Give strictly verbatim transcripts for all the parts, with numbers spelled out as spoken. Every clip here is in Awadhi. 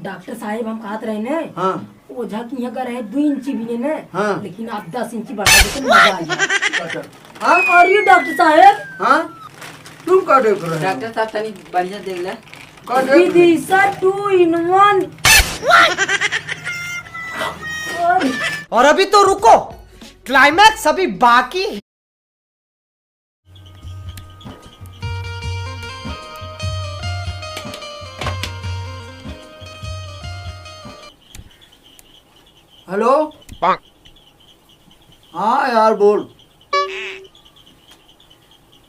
डॉक्टर साहेब, हम कहत रहे ने, हाँ। ओझा की यहाँ का रहे दो इंची भी ने, हाँ। लेकिन आप दस इंची बढ़ा देते, मजा आ गया। अच्छा। हाँ? और ये डॉक्टर साहेब? हाँ? तुम का देख रहे हो? डॉक्टर साहब, तनी बढ़िया देख ले। का देख रहे हो? विदिशा two in one। और अभी तो रुको, climax अभी बाकी है। हेलो? हाँ यार, बोल।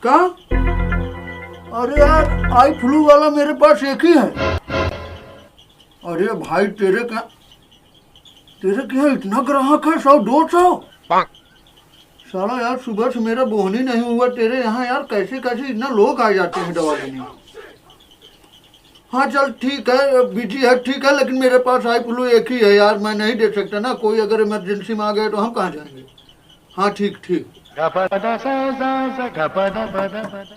क्या? अरे यार, आई फ्लू वाला मेरे पास एक ही है। अरे भाई, तेरे क्या, तेरे क्या इतना ग्राहक है, सौ दो सौ? साला यार, सुबह से मेरा बोहनी नहीं हुआ तेरे यहाँ यार, कैसे कैसे इतना लोग आ जाते हैं दवा लेने। हाँ चल ठीक है, बिजी है, ठीक है, लेकिन मेरे पास आई फ्लू एक ही है यार, मैं नहीं दे सकता ना, कोई अगर इमरजेंसी में आ गया तो हम कहाँ जाएंगे? हाँ ठीक ठीक।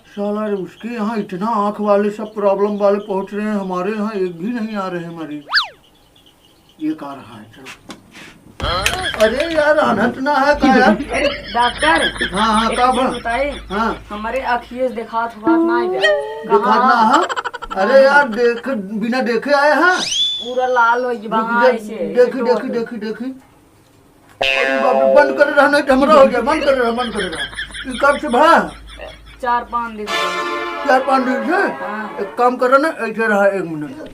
साला रे, उसके यहाँ इतना आँख वाले सब प्रॉब्लम वाले पहुँच रहे हैं, हमारे यहाँ एक भी नहीं आ रहे हैं मरीज। ये का रहा है, चलो। अरे यार, अनहत ना है का यार? अरे डॉक्टर, हाँ, हाँ, एक का चीज बा? बताई। हाँ। हमारे अखिए से देखात हुआ ना है क्या? देखात ना है? अरे यार, देख, बिना देखे आए हैं। पूरा लाल हो गया रुक बा, जा, ऐसे, ऐसे देखी, तो देखी, होता। देखी, देखी। अरे बाप रे, बंद करे रहा, नहीं तो हमरा हो जाए, बंद करे रहा, बंद करे रहा। ये कब से भा? चार पाँच दिन से। चार पाँच दिन से? हाँ। एक काम करो ना, ऐसे रहा एक मिनट।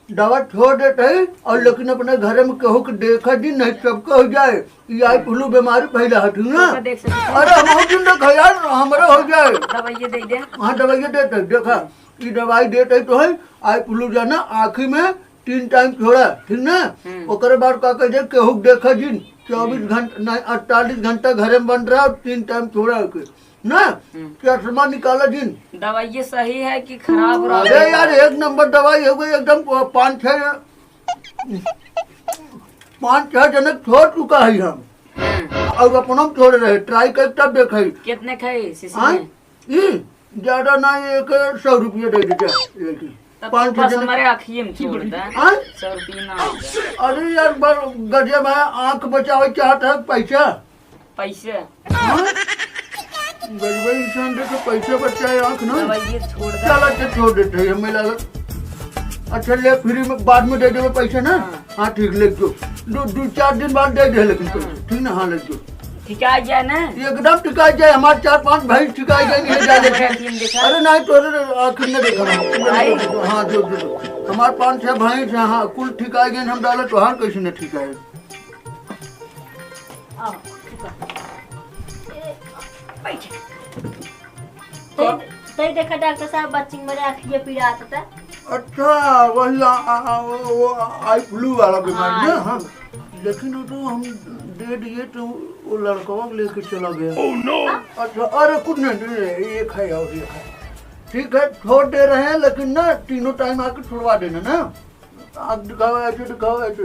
दवा छोड़ देते हैं और लेकिन अपने घरे में केहू के देखा जी, नहीं सबके हो जाए। ये आई फ्लू बीमारी फैला है, ठीक ना? सबका देख सकते हैं। अरे हम जिन देखा यार, हमरा हो जाए। दवाइये दे दे। हाँ, दवाइये देते हैं, देखा। ये दवाई देते हैं तो है, आई फ्लू जाना आँखी में तीन टाइम छोड़ा, ठीक ना? हम्म। ओकरे बाद का कह दे, केहू के देखा जिन, चौबीस हम्म। घंटा, नहीं, अड़तालीस घंटा घरे में बंद रहा और तीन टाइम छोड़ा ओके, ना? हम्म। चश्मा निकाला जिन। दवाई ये सही है कि खराब हो रहा अरे है? यार, एक नंबर दवाई हो गई एकदम, पाँच छः, पाँच छः जनक छोड़ चुका है हम। हम्म। और अपना छोड़ रहे, ट्राई कर तब देखे। कितने खाई शीशी हाँ? में? ई ज्यादा ना, एक सौ रुपया दे दीजिए, लेकिन तब पाँच तो बस छः जने हमारे आँखिए में छोड़ दे। हाँ? सौ रुपया ना हो जाए। अरे यार, ब-, गजब है, आँख बचावे चाहत है, पैसा। पैसे? हाँ? गजब इंसान देखे, पैसा बचाए, आँख ना। दवाइए छोड़ दे। चल, अच्छा, छोड़ देते हैं, हमें लगा। अच्छा, ले, फ्री में बाद में दे देवे पैसा ना। हाँ। हाँ, ठीक, ले जो। दो, दो, चार दिन बाद दे दे, लेकिन पैसा। हाँ। ठीक ना? हाँ, ले जो। ठिका जाए ना? एकदम ठिका जाए, हमार चार पाँच भैंस ठिका जाए, नहीं जा ले। अरे नहीं, तोरे आँखी में देखा ना। आई। हाँ, जो, जो, जो। हमार पाँच छह भैंस हैं, हाँ, कुल ठिका गए, हम डाले, तोहार कैसे न ठिकाए? आओ, ठिका। ए, बैठ। तै, तै देखा डॉक्टर साहब, बच्ची मेरे आँखिए पीड़ा आता था। अच्छा, वही आ, आ, आ, वो, वो आई फ्लू वाला बीमारी हाँ, ना? आई हाँ। फ्लू। लेकिन वो तो हम दे दिए तो वो लड़कवा लेके चला गया। Oh no! अच्छा, अरे कुछ नहीं, नहीं, नहीं, ये खाए और ये खाए। ठीक है, छोड़ दे रहे हैं, लेकिन ना तीनों टाइम आके छुड़वा देना ना। आँख दिखाओ, ऐसे दिखाओ, ऐसे।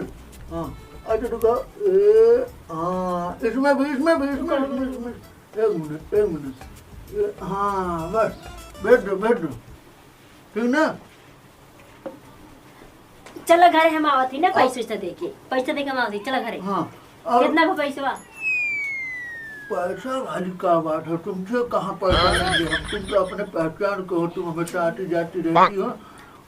हाँ, ऐसे दिखाओ। ए, हाँ, इसमें भी, इसमें भी, इसमें, इसमें, इसमें। एक मिनट, एक मिनट। ए, हाँ, बस, बैठ दो, बैठ दो। ठीक ना? चलो घरे हम आवत ही ना, हाँ। पैसा वैसा दे के। पैसा दे के हम आवत ही, चलो घरे। हाँ, और कितना बा पैसवा? पैसा वाली का बात है, तुमसे कहाँ पैसा लेंगे हम? तुम तो अपने पहचान के हो, तुम हमेशा आती जाती रहती हो।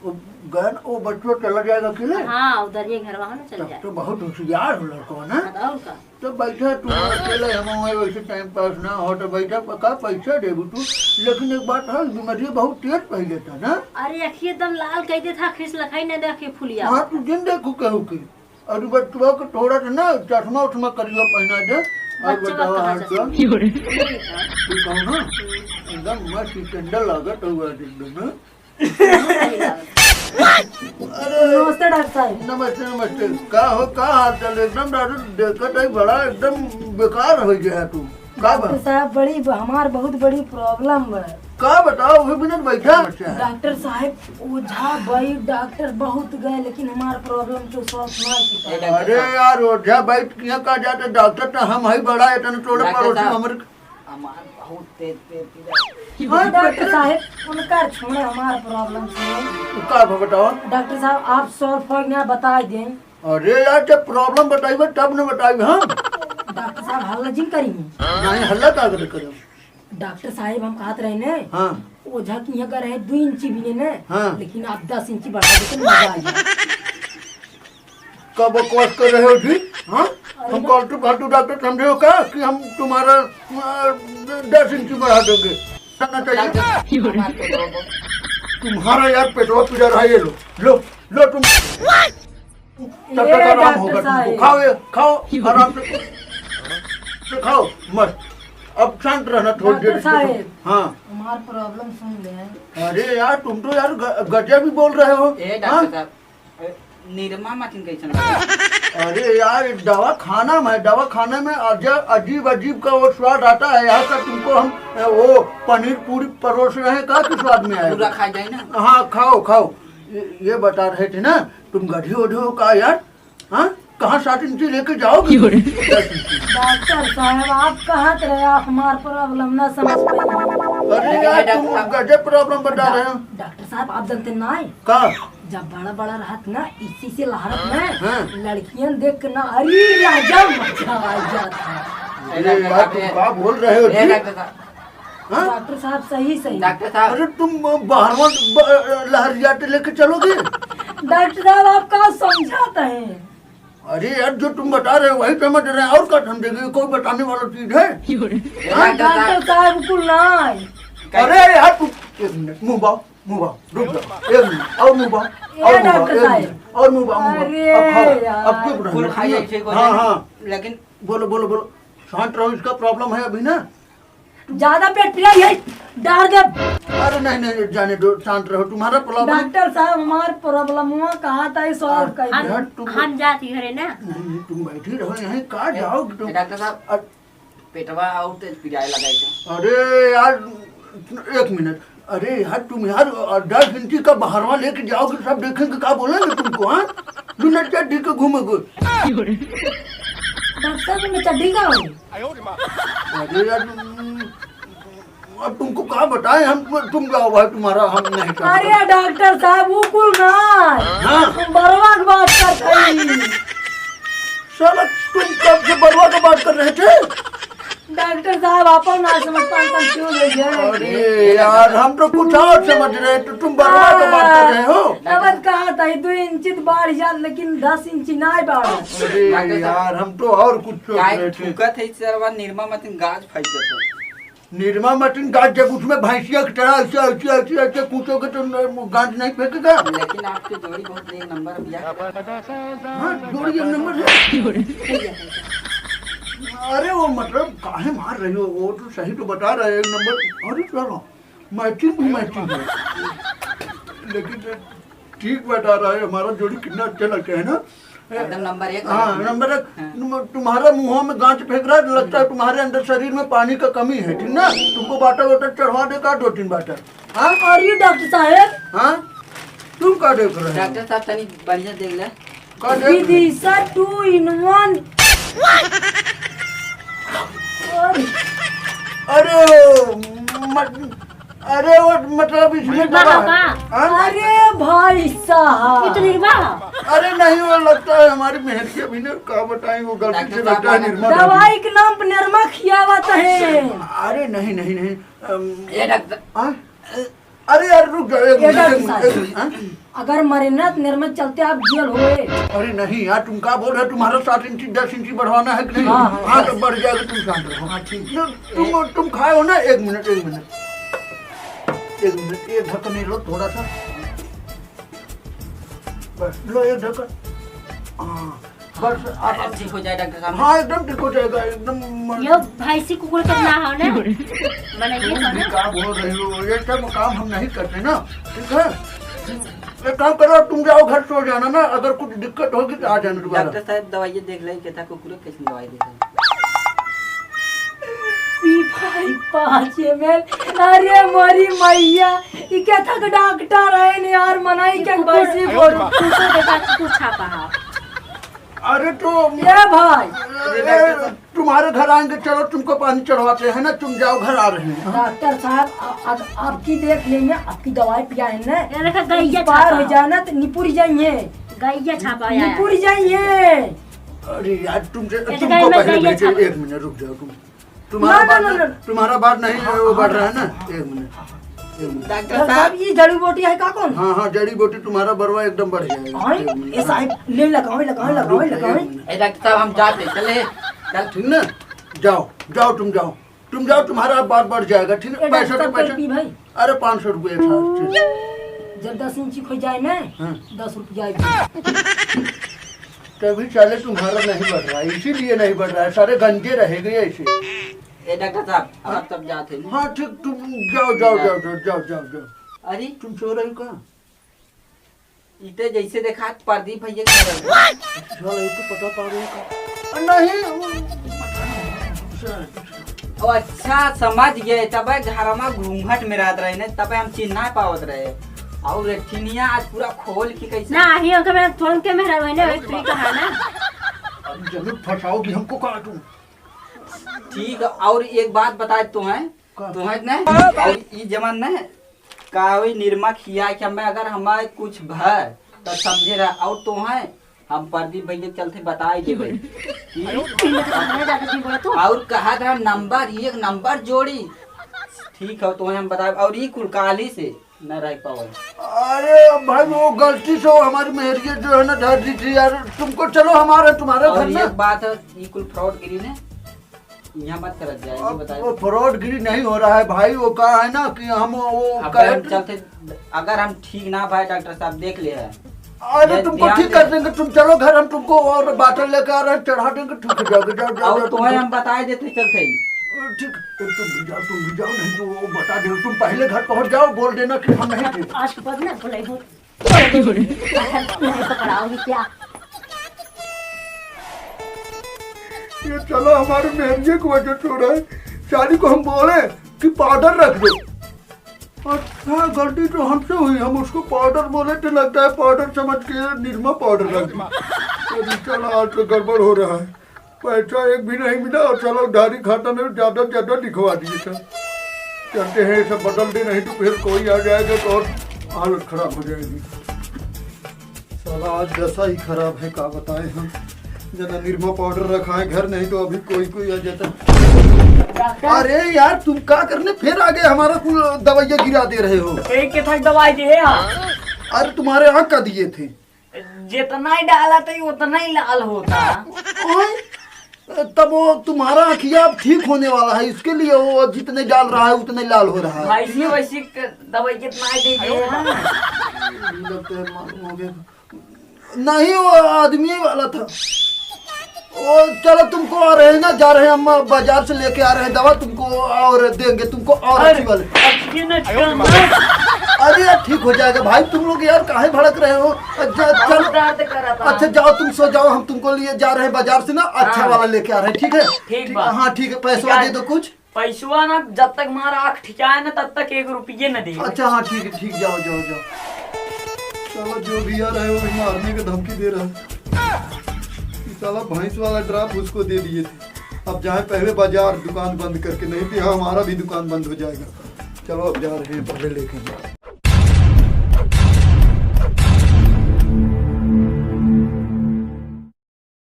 वो गए ना, वो बच्चों चला जाएगा अकेले? हाँ, उधर ये घर वाहन चल तब जाए। तो बहुत होशियार हो लड़को ना। हाँ, तो और का? तो बैठा तू अकेले, हम वही वैसे टाइम पास ना हो तो बैठा, प-, का पैसा देबू तू? लेकिन एक बात है, बीमारी बहुत तेज फैले था ना। अरे अखिए एकदम लाल कह दे था, खिस लखाई नहीं दे अखिए फुलिया। हाँ, तू जिन देखू कहू के। और बच्चों को थोड़ा सा ना चश्मा उश्मा करियो पहना दे। और बच्चा बताओ कहाँ और से क्या? सुनिए? ठीक है। तू कहो ना, एकदम मस्त स्टैंडर्ड लागत हुआ एकदम ना। अरे। नमस्ते डॉक्टर साहब। नमस्ते, नमस्ते। का हो, का हाल चाल? एकदम दारू देखत है, बड़ा एकदम बेकार हो गया है तू। का बा? डॉक्टर साहब, बड़ी ब-, हमार बहुत बड़ी प्रॉब्लम बा। का बताओ, वो बिना बैठा समस्या है। डॉक्टर साहब, ओझा बैठ डॉक्टर बहुत गए, लेकिन हमार प्रॉब्लम तो सॉल्व ना की पाए। अरे यार, ओझा बैठ किया का जाते, डॉक्टर तो हम ही बड़ा है, इतना टोले डॉक्टर पड़ोसी साहब, हमरे हमार बहुत तेज पेट पीड़ा। हाँ, डॉक्टर साहब, उनका छोड़े, हमार problem सुने। का बा बताओ? डॉक्टर साहब, आप solve हो ना, बताइ दें। अरे यार, जब problem बताइबे तब न बताइबे हम। डॉक्टर साहब, हल्ला जिन करी। नहीं, हल्ला का करे करब? डॉक्टर साहब, हम कहत रहे ने, हाँ। ओझा की यहाँ का रहे दो इंची भी ने, हाँ। लेकिन आप दस इंची बढ़ा देते, मजा आ जाए। का बकवास कर रहे हो जी? हाँ? अरे हम ना। फालतू, फालतू डॉक्टर समझे हो क्या कि हम तुम्हारा, अ, दस इंची बढ़ा देंगे? करना चाहिए। डॉक्टर साहब, हमारे पेटवा को। तुम्हारा यार पेटवा पीड़ा रहा, ये लो, लो, लो तुम। तब तक ए, आराम डॉक्टर होगा तुमको। साहब। खाओ ये, खाओ, आराम से। तो खाओ, मस्त। अब शांत रहना थोड़ी देर। डॉक्टर साहब। हाँ। हमार problem सुन ले। अरे यार, तुम तो यार ग-, गजब ही बोल रहे हो। ए, डॉक्टर हाँ? साहब, ए, निरमा मथिन कैसन लगा? अरे यार, दवाखाना में, दवाखाना में अज-, अजीब अजीब का वो स्वाद आता है। यहाँ से तुमको हम, ए, वो पनीर पूरी परोस रहे हैं, का स्वाद में आएगा? पूरा खा जाए ना। हाँ, खाओ, खाओ। ये, ये बता रहे थे ना, तुम गधे वधे हो का यार? हाँ? कहाँ सात इंची लेके जाओगे? डॉक्टर साहब, आप कहत रहे, आप हमार problem ना समझ पाए। अरे यार, तुम गजब problem बता रहे हो। डॉक्टर साहब, आप जानते ना है? का? जब बड़ा बड़ा रहत ना, इसी से लहरत ना, हाँ। लड़कियन देख के ना, अरे राजा मजा आ जाता। अरे यार, तुम का बोल रहे हो ए, जी? डॉक्टर साहब। हाँ? डॉक्टर साहब, सही, सही। डॉक्टर साहब। अरे, तुम बाहरवा ब-, लहरियाते लेके चलोगे? डॉक्टर साहब, आप का समझाते हैं? अरे यार, जो तुम बता रहे हो, वही समझ रहे हैं, और का समझेंगे? कोई बताने वाला चीज है? हाँ, डॉक्टर साहब, बिल्कुल ना। अरे यार, तुम एक मिनट, मुंह बाओ, मुंह बाओ, रुक जाओ, एक मिनट, और मुंह बाओ, ए, और मुंह बाओ, डॉक्टर एक साहब। मिनट, और मुंह बाओ, मुंह बाओ। अरे अब खाओ, यार। अब चुप रहना, कुल खाइए, ठीक हो जाए। हाँ, हाँ। लेकिन बोलो, बोलो, बोलो, शांत रहो, इसका problem है अभी ना। ज्यादा पेट पिराई है, डार दे। अरे नहीं, नहीं, जाने दो, शांत रहो, तुम्हारा problem। डॉक्टर साहब, हमार problemवा कहा था, ये solve कर दे। हम, तुम हम जाती घरे ना। नहीं, नहीं, तुम बैठी रहो यहीं, कहाँ जाओगे तुम? डॉक्टर साहब, अ- पेटवा और तेज पिराए लगा है। अरे यार, एक मिनट, अरे यार, तुम यार, अ, दस इंची का बहरवा लेके जाओगे, सब देखेंगे, का बोलेंगे तुमको, हाँ? बिना चड्डी के घूमोगे। डॉक्टर साहब, मैं चड्डी का हूँ? अरे यार, तुम, अब तुमको का बताएं हम, तुम जाओ भाई, तुम्हारा हम नहीं कर अरे सकते। डॉक्टर साहब, वो कुल ना। हाँ? तुम बरवा के बात करते हैं। साला, तुम कब से बरवा के बात कर रहे थे? डॉक्टर साहब, आपन ना समझ पाए, confuse हो गए। अरे यार, हम तो कुछ और समझ रहे, तो तुम बरवा के बात कर रहे हो। तब कहा था, दो इंची तो बाढ़ जात, लेकिन दस इंची ना बाढ़। अरे यार, हम तो और कुछ सोच काहे रहे थे। थूकत है सरवा, निरमा मतिन गाज फैलत है। निरमा मतिन गाज, जब उसमें भैंसिया की तरह ऐसे, ऐसे, ऐसे, ऐसे कूचोगे तो न-, गाज नहीं फेंकेगा। लेकिन आपके जोड़ी बहुत एक नंबर भैया। हाँ, जोड़ी एक नंबर है। अरे वो मतलब काहे मार रही हो, वो तो सही तो बता रहा है, एक नंबर। अरे चलो, matching भी matching है। लेकिन ठीक बता रहा है, हमारा जोड़ी कितना अच्छा लगता है ना। एकदम नंबर एक हाँ, वाला। नंबर एक। हाँ। तुम-, तुम्हारा मुंह में गांच फेंक रहा है, लगता है तुम्हारे अंदर शरीर में पानी का कमी है, ठीक ना? तुमको bottle वॉटल चढ़वा दे का, दो तीन bottle। हाँ? अरे डॉक्टर साहब। हाँ? तुम का देख रहे हो? डॉक्टर साहब, तनी बढ़िया देख ले। का देख रहे हो? विदिशा two in one। अरे, अरे, मत-, अरे, वो मतलब इसमें निरमा दवा है। का? हाँ? अरे भाई साहब। ये तो निरमा है। अरे नहीं, वो लगता है हमारी मेहर की अभी ना, का बताएं, वो गलती से डॉक्टर साहब, लगता है निरमा डाल दी। दवाई के नाम पे निरमा खियावत है। अरे नहीं, नहीं, नहीं, अम, ये डॉक्टर हाँ? अरे यार, रुक जाओ, एक ये मिनट, डॉक्टर एक मिनट, साहब, एक मिनट, हाँ? अगर मरे ना तो निरमा चलते आप जेल होए। अरे नहीं यार, तुम का बोल रहे हो? तुम्हारा सात इंची, दस इंची बढ़वाना है कि नहीं? हाँ, हाँ, हाँ, बस। तो बढ़ जाएगा, तुम शांत रहो। हाँ, ठीक। लो, तुम, तुम खाओ ना, एक मिनट, एक मिनट। एक मिनट, ये ढक्कन ले लो थोड़ा सा। बस, लो एक ढक्कन। हाँ, बस, आप, अरे, ठीक हो जाए डॉक्टर साहब। हाँ, एकदम ठीक हो जाएगा, एकदम मन- यो भैंसी कुकुर के ना हो ना, मने ये तुम सब भी ना। क्या बोल रही हो? ये सब काम हम नहीं करते ना, ठीक है? एक काम करो, तुम जाओ घर सो जाना ना, अगर कुछ दिक्कत होगी तो आ जाना दोबारा। डॉक्टर साहब, दवाई देख लें, कहता कुकुर कैसे दवाई दे दें। ई भाई पाँच एम एल, अरे मोरी मैया, ई के थक डॉक्टर है ने यार, मनाई के कुकुर, भैंसी बोल। कुकुर के साथ कुकुर छापा है। अरे तो ए भाई। अरे ए, तुम्हारे घर आएंगे, चलो तुमको पानी चढ़वाते हैं ना, तुम जाओ, घर आ रहे हैं। डॉक्टर साहब, आ-, अब, अब की देख लेंगे, अब की दवाई पिया है ना, ये देखा, गैया इस बार छापा। हो जाना तो निपुर जाइए। गैया छापा आया है। निपुर जाइए। अरे यार, तुमसे, ये तो तुमको गैया, पहले गैया भेजे, छापा। एक मिनट रुक जाओ तुम। तुम्हारा ना, बार ना, ना, ना, ना। तुम्हारा बार नहीं, हाँ, वो हाँ, बढ़ रहा है ना। हाँ। एक मिनट, एक मिनट। डॉक्टर साहब, ये जड़ी बूटी है का कौन? हाँ, हाँ, जड़ी बूटी तुम्हारा बरवा एकदम बढ़ जाएगा। हाँ, एक मिनट। ये साहब, ले लगावे, लगावे, हाँ, लगावे, रुक, एक लगावे। मिनट। ए, डॉक्टर साहब, हम जाते, चले। चल। ठीक ना? जाओ, जाओ, तुम जाओ। तुम जाओ, तुम्हारा बार बढ़ जाएगा, ठीक है? ए, पैसा डॉक्टर तो पैसा। साहब, भाई। अरे, पाँच सौ रुपये था, ठीक। जब दस इंची हो जाए ना, हाँ। दस रुपया आए। तभी साले तुम्हारा नहीं बढ़ रहा है, इसीलिए नहीं बढ़ रहा है, सारे गंजे रह गए ऐसे। ए डॉक्टर साहब, अब हाँ? आप सब जाते हैं। हाँ, ठीक, तुम जाओ, जाओ, जाओ। जाओ, जाओ, जाओ, जाओ। अरे? तुम सो रहे हो का? इते जैसे देखा, प्रदीप भैया के घर है। साला, ये तो पता पा रहे हो का? नहीं, वो ओ, अच्छा, समझ गए। तबे घर में घूंघट में रहत रहे ने, तबे हम चिन्ह ना पावत रहे। और ठिनिया आज पूरा खोल के कैसे ना, ही उनका मेरा थोड़ा के मेहरा रोने, अरे वही फ्री कहा ना। अब जरूर फंसाओगी हमको कहाँ तुम? ठीक है, और एक बात बताए तो है, का? तो है ना, और ई जमन ना, का वही निरमा खिया के हमें, अगर हमारे कुछ भय, तो समझे रहा, और तो है, हम प्रदीप भैया के चलते बताई देबे। कि अरे, तुम तो हमारे ज्यादा दिन बोला तो। और कहा था नंबर, एक नंबर जोड़ी। ठीक है, तो हम बताए, और ई कुल काली से न रह पावल। अरे भाई, वो गलती से वो हमारी मेहरिया जो है ना, धर दी थी यार। तुमको चलो हमारे, तुम्हारे और घर में। एक बात है, ई कुल फ्रॉड गिरी ने, यहाँ मत करत जाए, ये अब बताइए। वो फ्रॉड गिरी नहीं हो रहा है भाई, वो कहा है ना कि हम वो अब कहे हम चलते, अगर हम ठीक ना भाई, डॉक्टर साहब देख ले है। अरे ये तुमको ध्यान ठीक दे। कर देंगे, तुम चलो घर, हम तुमको और बाटल लेके आ रहे हैं, चढ़ा देंगे, ठीक हो जाओगे, जाओ, जाओ, और जाओ, तुम्हें तुम हम बताए देते चलते ही। ठीक, तुम भी जाओ, तुम भी जाओ, नहीं तो वो बता देंगे, तुम पहले घर पहुंच जाओ, बोल देना कि हम नहीं थे। आज के बाद ना बुलाई हो। नहीं पकड़ाओगी क्या? ये चलो हमारे मेहरिया को वजह छोड़ा है। शादी को हम बोले कि पाउडर रख दो। अच्छा, गलती तो हमसे हुई, हम उसको पाउडर बोले तो लगता है पाउडर समझ के निरमा पाउडर रख दिया। अरे चलो, आज तो गड़बड़ हो रहा है। पैसा एक भी नहीं मिला और साला उधारी खाता में ज्यादा से ज्यादा लिखवा दिए थे। चलते हैं, सब बदल दे, नहीं तो फिर कोई आ जाएगा तो और हालत खराब हो जाएगी। साला आज दशा ही खराब है, का बताएं हम। जना निरमा पाउडर रखा है घर, नहीं तो अभी कोई कोई आ जाता। डॉक्टर। अरे यार, तुम का करने फिर आगे हमारा कुल दवाइयाँ गिरा दे रहे हो? एक के था दवाई दे यार। अरे तुम्हारे आँख का दिए थे। जितना ही डाला था, उतना ही लाल होता। ओए, तब वो तुम्हारा आँखिया अब ठीक होने वाला है, इसके लिए वो जितने डाल रहा है, उतने लाल हो रहा है। भाई, ये वैसे क-, दवाई कितना ही दे दिए हैं। लगता है मालूम हो गया। नहीं, वो आदमी वाला था। ओ, चलो, तुमको आ रहे हैं ना, जा रहे हैं, हम बाजार से लेके आ रहे हैं दवा, तुमको और देंगे, तुमको और अरे, अच्छी वाले। अच्छी न करना। अरे यार, ठीक हो जाएगा भाई, तुम लोग यार काहे भड़क रहे हो? अच्छा, बहुत चलो। दर्द कर रहा था। अच्छा, जाओ, तुम सो जाओ, हम तुमको लिए जा रहे हैं बाजार से ना, अच्छा हाँ। वाला लेके आ रहे हैं, ठीक है? ठीक ठीक, बा। हाँ, ठीक है, पैसवा ठीक है। दे दो कुछ। पैसवा ना, जब तक हमारा आँख ठिकाए ना, तब तक एक रुपये न दे। अच्छा, हाँ, ठीक है, ठीक, जाओ, जाओ, जाओ। साला जो भी आ रहा है, वो भी मारने की धमकी दे रहा है। ये साला भैंस वाला ड्राप उसको दे दिए थे। अब जाए पहले बाजार, दुकान बंद करके, नहीं तो यहाँ हमारा भी दुकान बंद हो जाएगा। चलो, अब जा रहे हैं, पहले लेके।